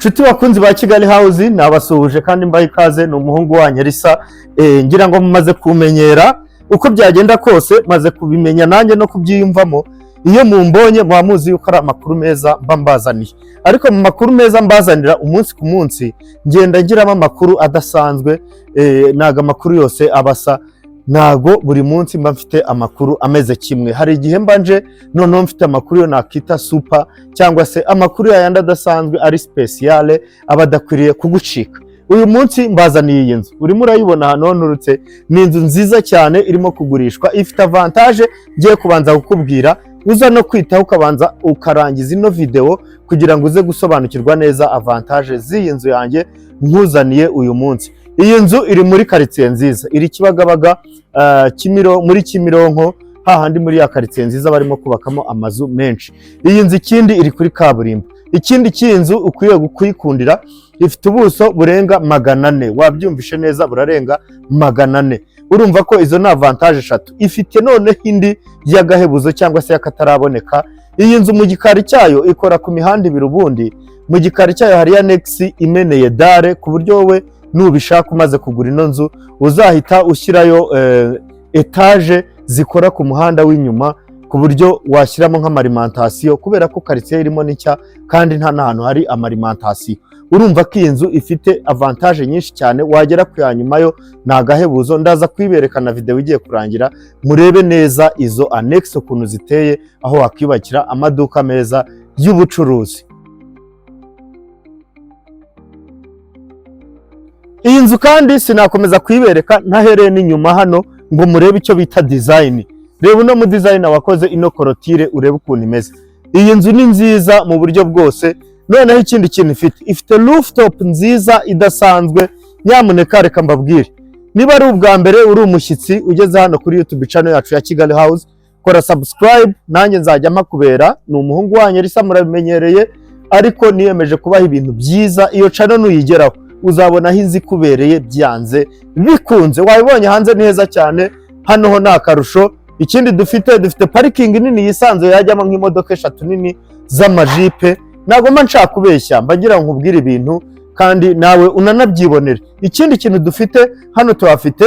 Nshuti bakunzi ba Kigali House, nabasuhuje kandi mbaha ikaze. Ni umuhungu wanyu Elisa. Ngira ngo mumaze kumenyera. Uko byagenda kose maze kubimenya nanjye no kubyiyumvamo. Iyo mumbonye muba muzi yuko ari amakuru meza mba mbazaniye, ariko mu makuru meza mbazanira umunsi ku munsi ngenda ngiramo amakuru adasanzwe. Ntago amakuru yose aba asa, ntago buri munsi mba mfite amakuru ameze kimwe. Hari igihe mba nje noneho mfite amakuru yo nakita super, cyangwa se amakuru yayandi adasanzwe ari spéciale, aba adakwiriye kugucika. Uyu munsi mbazaniye iyi nzu urimo urayibona hano nturutse. Ni inzu nziza cyane irimo kugurishwa, ifite avantage ngiye kubanza kukubwira, uza no kwitaho ukabanza ukarangiza ino video kugira ngo uze gusobanukirwa neza avantage z'iyi nzu yanjye nkuzaniye uyu munsi. Iyi nzu iri muri karitsiye nziza, iri Kibagabaga, muri Kimironko, hahandi muri ya karitsiye nziza barimo kubakamo amazu menshi. Iyi nzu ikindi iri kuri kaburimbo. Ikindi cy'iyi nzu ukwiye kuyikundira, ifite ubuso burenga 400. Wabyumvishe neza, burarenga 400. Urumva ko izo ni avantage eshatu. Ifite noneho indi y'agahebuzo cyangwa se y'akataraboneka. Iyi nzu mu gikari cyayo ikora ku mihanda ibiri. Ubundi mu gikari cyayo hari annexe imeneye dalle, ku buryo wowe nubishaka umaze kugura ino nzu uzahita ushyirayo étage zikora ku muhanda w'inyuma, ku buryo washyiramo nk'ama alimentation, kubera ko karitsiye irimo n'icya kandi nta n'ahantu hari ama alimentation. Urumva ko iyi nzu ifite avantage nyinshi cyane. Wagera ku ya nyuma yo ni agahebuzo. Ndaza kuyibereka na videwo igiye kurangira, murebe neza izo annexe ukuntu ziteye, aho wakwiyubakira amaduka meza y'ubucuruzi. Iyi nzu kandi sinakomeza kuyibereka ntahereye n'inyuma hano ngo murebe icyo bita design. Reba uno mu designer wakoze ino clôture, urebe ukuntu imeze. Iyi nzu ni nziza mu buryo bwose. Noneho ikindi kintu ifite, ifite rooftop nziza idasanzwe. Nyamuneka reka mbabwire, niba ari ubwa mbere uri umushyitsi ugeze hano kuri YouTube channel yacu ya Kigali House, kora subscribe, nanjye nzajya mpakubera. Ni umuhungu wanyu Elisa, murabimenyereye, ariko niyemeje kubaha ibintu byiza. Iyo channel nuyigeraho uzabona aho inzu ikubereye byanze bikunze. Wabibonye hanze ni heza cyane, hano ho ni akarusho. Ikindi dufite, dufite parking nini yisanzuye yajyamo nk'imodoka eshatu nini z'amajipe. Ntabwo mba nshaka kubeshya, mba ngira ngo nkubwire ibintu kandi nawe unanabyibonere. Ikindi kintu dufite hano, tuhafite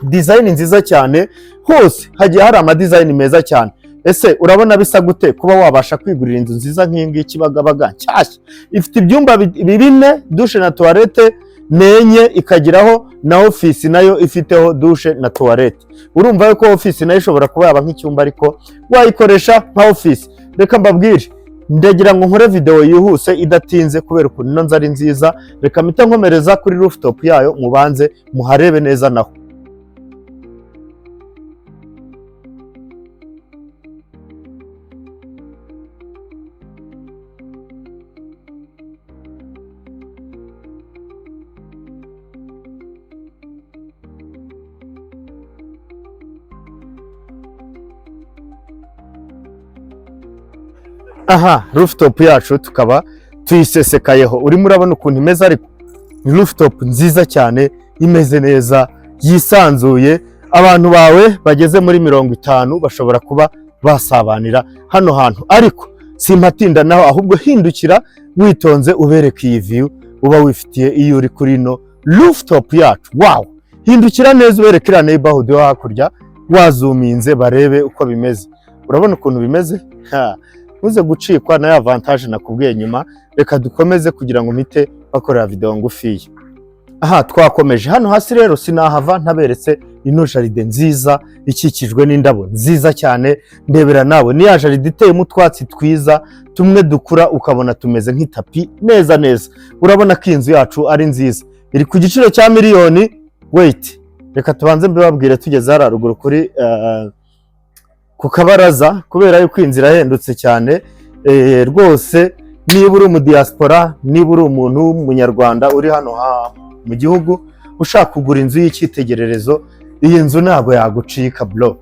design nziza cyane. Hose hagiye hari ama design meza cyane. Ese urabona bisa gute kuba wabasha kwigurira inzu nziza nk'iyi ngiyi Kibagabaga nshyashya, ifite ibyumba bine, douche na toilette nenye, ikagiraho na ofisi nayo ifiteho douche na toilette? Urumva ko ofisi nayo ishobora kuba yaba nk'icyumba, ariko wayikoresha nka ofisi. Reka mbabwire, ndagira ngo nkore video yihuse idatinze kubera ukuntu ino nzu ari nziza. Reka mpite nkomereza kuri rooftop yayo, mubanze muharebe neza naho. Aha rooftop yacu tukaba tuyisesekayeho. Urimo urabona ukuntu imeze, ariko ni rooftop nziza cyane, imeze neza, yisanzuye. Abantu bawe bageze muri 50 bashobora kuba basabanira hano hantu. Ariko simpatinda naho, ahubwo hindukira witonze ubereke iyi view uba wifitiye iyo uri kuri ino rooftop yacu. Wow, hindukira neza ubereke iriya neighborhood yo hakurya, wazuminze barebe uko bimeze. Urabona ukuntu bimeze? Ha, ntuze gucikwa na ya avantage nakubwiye nyuma. Reka dukomeze kugira ngo mpite bakorera video ngufiya. Aha twakomeje hano hasi rero, sinahava ntaberetse ino jardin nziza ikikijwe n'indabo nziza cyane. Ndebera nawe, ni ya jardin iteyemo utwatsi twiza tumwe dukura ukabona tumeze nk'itapi neza neza. Urabona ko iyi nzu yacu ari nziza, iri ku giciro cya miliyoni, wait, reka tubanze mbibabwire tugeze hariya ruguru kuri ku kabaraza, kubera yuko iyi nzu irahendutse cyane. Rwose niba uri umu diaspora, niba uri umuntu w'umunyarwanda uri hano mu gihugu ushaka kugura inzu y'icyitegererezo, iyi nzu ntabwo yagucika bro.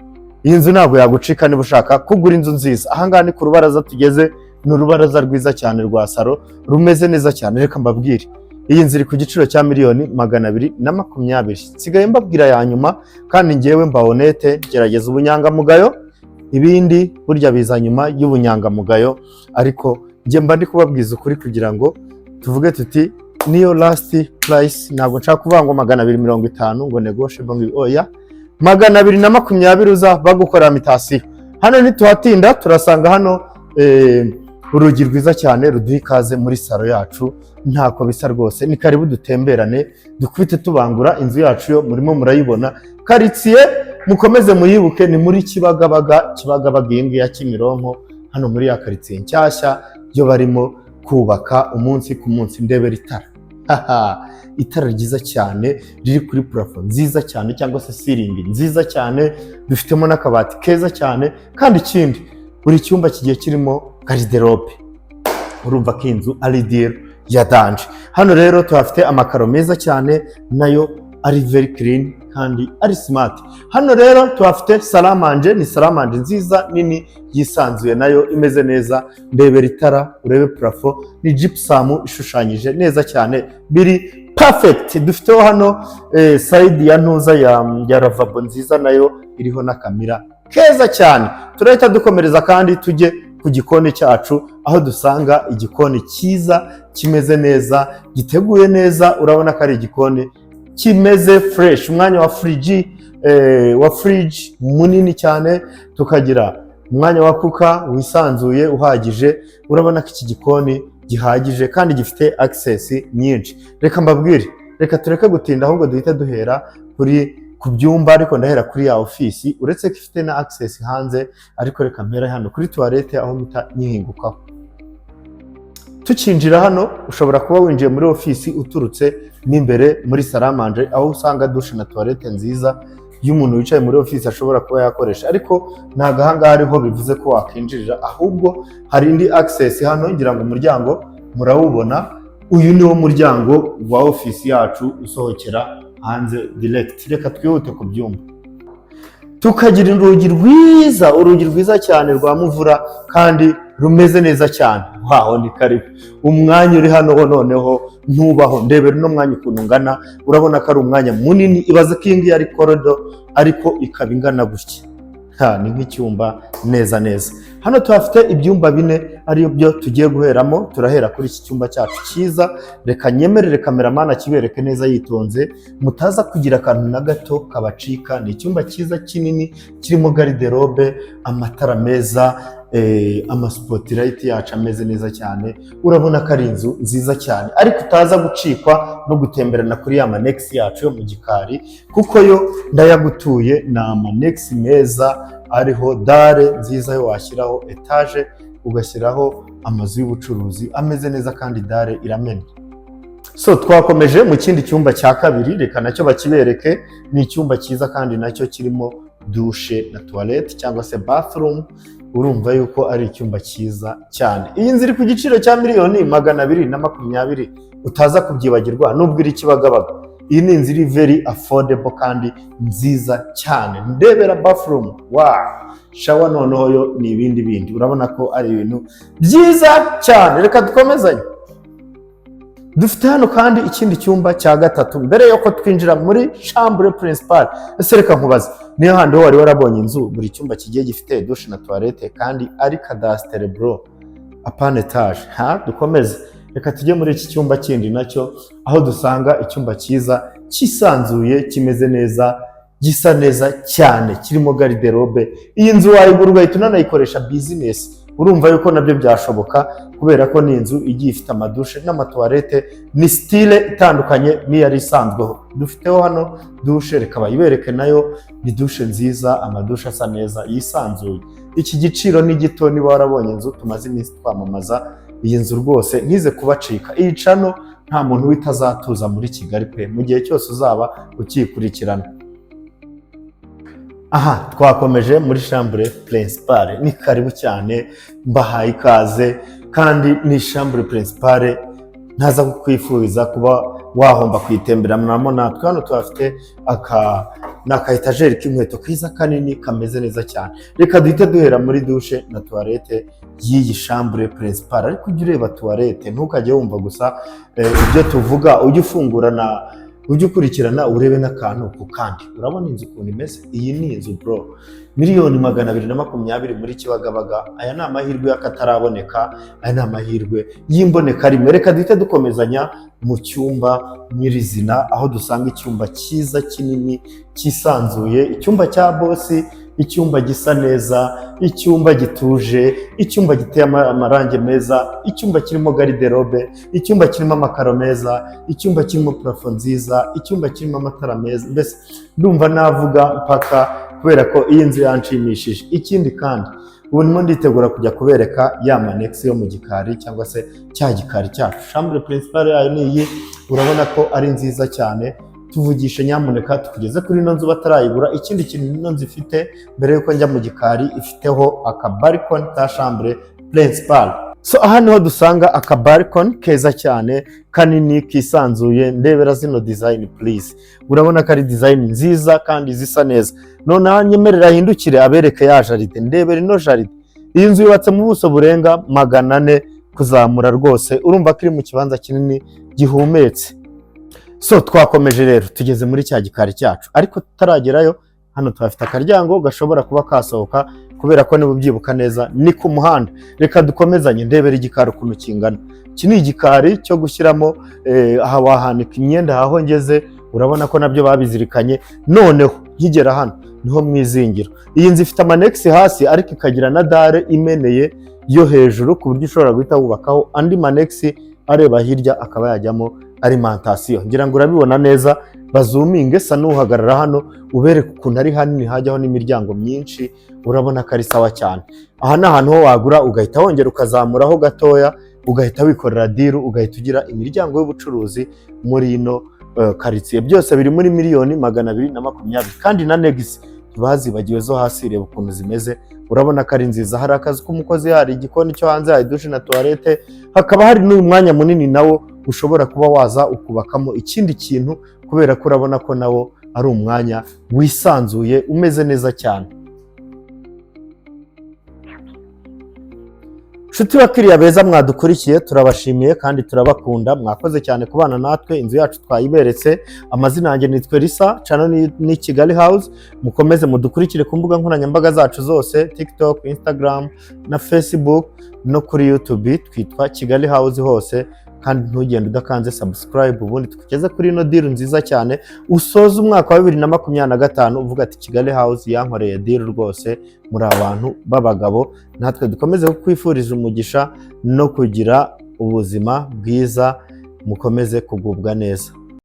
Iyi nzu ntabwo yagucika niba ushaka kugura inzu nziza. Ahangaha ni ku rubaraza tugeze, ni urubaraza rwiza cyane rwa salon rumeze neza cyane. Reka mbabwire, iyi nzu iri ku giciro cya miliyoni 220. Nsigaye mbabwira ya nyuma, kandi ngewe mba honnête, gerageza ubunyangamugayo, ibindi burya biza nyuma y'ubunyangamugayo, ariko njye mba ndi kubabwiza ukuri kugira ngo Tuvuge tuti niyo last price. Ntabwo nshaka kuvuga ngo 250 ngo negotiable, ngo oya, 220 uza bagukora mutation. Hano ntituhatinda, turasanga hano urugi rwiza cyane ruduha ikaze muri salo yacu. Ntako bisa rwose, ni karibu dutemberane, dukubite tubangura. Inzu yacu yo murimo murayibona. Karitsiye mukomeze muyibuke, ni muri Kibagabaga. Kibagabaga iyi ngiyi ya Kimironko, hano muri ya karitsiye nshyashya yo barimo kubaka umunsi ku munsi. Ndebera itara. Haha, itara ryiza cyane riri kuri plafond nziza cyane cyangwa se ceiling nziza cyane. Dufitemo n'akabati keza cyane, kandi ikindi buri cyumba kigiye kirimo garde-robe. Urumva ko inzu ari deal ya danger. Hano rero tuhafite amakaro meza cyane, nayo ari very clean kandi ari smart. Hano rero tuhafite salle à manger, ni salle à manger nziza nini yisanzuye, nayo imeze neza. Ndebera itara, urebe plafond, ni gypsum ishushanyije neza cyane, biri perfect. Dufiteho hano side ya ntuza ya lavabo nziza, nayo iriho n'akamira keza cyane. Turahita dukomereza kandi tujye ku gikoni cyacu, aho dusanga igikoni cyiza kimeze neza, giteguye neza. Urabona ko ari igikoni kimeze fresh, umwanya wa fridge wa fridge munini cyane, tukagira umwanya wa cooker wisanzuye uhagije. Urabona ko iki gikoni gihagije kandi gifite access nyinshi. Reka mbabwire, reka tureke gutinda, ahubwo duhite duhera ku byumba, ariko ndahera kuri ya ofisi, uretse ko ifite na access hanze, ariko reka mpere hano kuri toilette, aho mpita nyihingukaho. Tukinjira hano, ushobora kuba winjiye muri ofisi uturutse mo imbere muri salle à manger, aho usanga douche na toilette nziza y'umuntu wicaye muri ofisi ashobora kuba yakoresha. Ariko ntabwo aha ngaha ariho bivuze ko wakinjirira, ahubwo hari indi access hano. Ngira ngo umuryango murawubona. Uyu ni wo muryango wa ofisi yacu usohokera hanze direct. Reka twihute ku byumba. Tukagira urugi rwiza, urugi rwiza cyane rwa muvura kandi rumeze neza cyane. Waho ni karibu. Umwanya uri hano ho noneho ntubaho. Ndebera uno mwanya ukuntu ungana, urabona ko ari umwanya munini. Ibaze ko iyi ngiyi ari corridor ariko ikaba ingana gutya. Ha, ni nk'icyumba neza neza. Hano tuhafite ibyumba bine, ariyo byo tugiye guheramo. Turahera kuri iki cyumba cyacu cyiza. Reka nyemerere cameraman akibereke neza yitonze, mutaza kugira akantu na gato kabacika. Ni icyumba cyiza kinini kirimo garde-robe, amatara meza, ama spotlight yacu ameze neza cyane. Urabona ko ari inzu nziza cyane, ariko utaza gucikwa no gutemberana kuri ya ma annexe yacu yo mu gikari, kuko yo ndayagutuye. Ni ama annexe meza ariho dalle nziza yo washyiraho etaje, ugashyiraho amazu y'ubucuruzi ameze neza, kandi dalle iramena. So twakomeje mu kindi cyumba cya kabiri, reka nacyo bakibereke. Ni icyumba cyiza kandi nacyo kirimo douche na toilette cyangwa se bathroom. Urumva yuko ari icyumba cyiza cyane. Iyi nzu iri ku giciro cya miliyoni 220. Utaza kubyibagirwa, nubwo iri Kibagabaga, iyi ni inzu iri very affordable kandi nziza cyane. Ndebera bathroom, wow, shower noneho yo ni ibindi bindi. Urabona ko ari ibintu byiza cyane. Reka dukomezanye. Dufite hano kandi ikindi cyumba cya gatatu mbere yuko twinjira muri chambre principale. Ese reka nkubaze, niyo handi ho wari warabonye inzu buri cyumba kigiye gifite douche na toilette kandi ari cadastre bro, apana étage? Ha, dukomeze. Reka tujye muri iki cyumba kindi nacyo, aho dusanga icyumba cyiza cyisanzuye, kimeze neza, gisa neza cyane, kirimo garde-robe. Iyi nzu wayigura ugahita unanayikoresha business. Urumva yuko nabyo byashoboka, kubera ko ni inzu igiye ifite ama douche n'ama toilette, ni style itandukanye n'iyari isanzweho. Dufiteho hano douche, reka bayibereke nayo. Ni douche nziza, ama douche asa neza yisanzuye. Iki giciro ni gito. Niba warabonye inzu tumaze iminsi twamamaza, iyi nzu rwose ntize kubacika. Iyi channel nta muntu witazatuza muri Kigali pe, mu gihe cyose uzaba ukiyikurikirana. Aha twakomeje muri chambre principale. Ni karibu cyane, mbahaye ikaze, kandi ni chambre principale ntaza kukwifuriza kuba wahomba kuyitemberanamo natwe. Hano tuhafite aka ni aka étagère k'inkweto keza kanini kameze neza cyane. Reka duhite duhera muri douche na toilette y'iyi chambre principale. Ariko ujye ureba toilette, ntukajye wumva gusa ibyo tuvuga, ujye ufungura na Ujye ukurikirana urebe n'akantu ku kandi. Urabona inzu ukuntu imeze? Iyi ni inzu, bro, 220,000,000 muri Kibagabaga. Aya ni amahirwe y'akataraboneka, aya ni amahirwe y'imboneka rimwe. Reka duhite dukomezanya mu cyumba nyirizina, aho dusanga icyumba cyiza, kinini, cyisanzuye, icyumba cya boss, icyumba gisa neza, icyumba gituje, icyumba giteye amarangi meza, icyumba kirimo garde-robe, icyumba kirimo amakaro meza, icyumba kirimo plafond nziza, icyumba kirimo amatara meza. Mbese ndumva navuga mpaka, kubera ko iyi nzu yanshimishije. Ikindi kandi, ubu ndimo nditegura kujya kubereka ya ma annexe yo mu gikari, cyangwa se cya gikari cyacu. Chambre principale yayo ni iyi, urabona ko ari nziza cyane. Tuvugishe nyamuneka tukugeze kuri ino nzu batarayigura. Ikindi kintu ino nzu ifite, mbere yuko njya mu gikari, ifiteho aka balcon ka chambre principale. So aha niho dusanga aka balcon keza cyane, kanini, kisanzuye. Ndebera zino design, please. Urabona ko ari design nziza kandi zisa neza. Noneho nyemerera ahindukire abereke ya jardin. Ndebera ino jardin. Iyi nzu yubatse mu buso burenga 400 kuzamura rwose. Urumva ko iri mu kibanza kinini gihumetse. So twakomeje rero, tugeze muri cya gikari cyacu, ariko tutaragerayo, hano tuhafite akaryango gashobora kuba kasohoka, kubera ko niba ubyibuka neza ni ku muhanda. Reka dukomezanye. Ndebera igikari ukuntu kingana. Iki ni igikari cyo gushyiramo aha wahanika imyenda. Aho ngeze urabona ko nabyo babizirikanye. Noneho nkigera hano niho mu izingiro. Iyi nzu ifite ama annexe hasi, ariko ikagira na dalle imeneye yo hejuru, ku buryo ushobora guhita wubakaho andi ma annexe areba hirya, akaba yajyamo alimentation. Ngira ngo urabibona neza. Bazuminge, sa n'uhagarara hano ubereke ukuntu ari hanini, hajyaho n'imiryango myinshi. Urabona ko ari sawa cyane. Aha ni ahantu ho wagura ugahita wongera ukazamuraho gatoya, ugahita wikorera deal, ugahita ugira imiryango y'ubucuruzi muri ino karitsiye. Byose biri muri 220,000,000. Kandi na annexe ntibazibagiwe zo hasi. Reba ukuntu zimeze, urabona ko ari nziza. Hari akazu k'umukozi, hari igikoni cyo hanze, hari douche na toilette, hakaba hari n'uyu mwanya munini nawo ushobora kuba waza ukubakamo ikindi kintu, kubera ko urabona ko nawo ari umwanya wisanzuye, umeze neza cyane. Nshuti bakiriya beza mwadukurikiye, turabashimiye kandi turabakunda. Mwakoze cyane kubana natwe. Inzu yacu twayiberetse. Amazina yanjye nitwe Risa, channel ni Kigali House. Mukomeze mudukurikire ku mbuga nkoranyambaga zacu zose, TikTok, Instagram na Facebook, no kuri YouTube twitwa Kigali House hose. Kandi ntugende udakanze subscribe, ubundi tukugeze kuri ino deal nziza cyane, usoze umwaka wa 2025 uvuga ati: "Kigali House yankoreye deal rwose." Muri abantu b'abagabo, natwe dukomeze kukwifuriza umugisha no kugira ubuzima bwiza. Mukomeze kugubwa neza.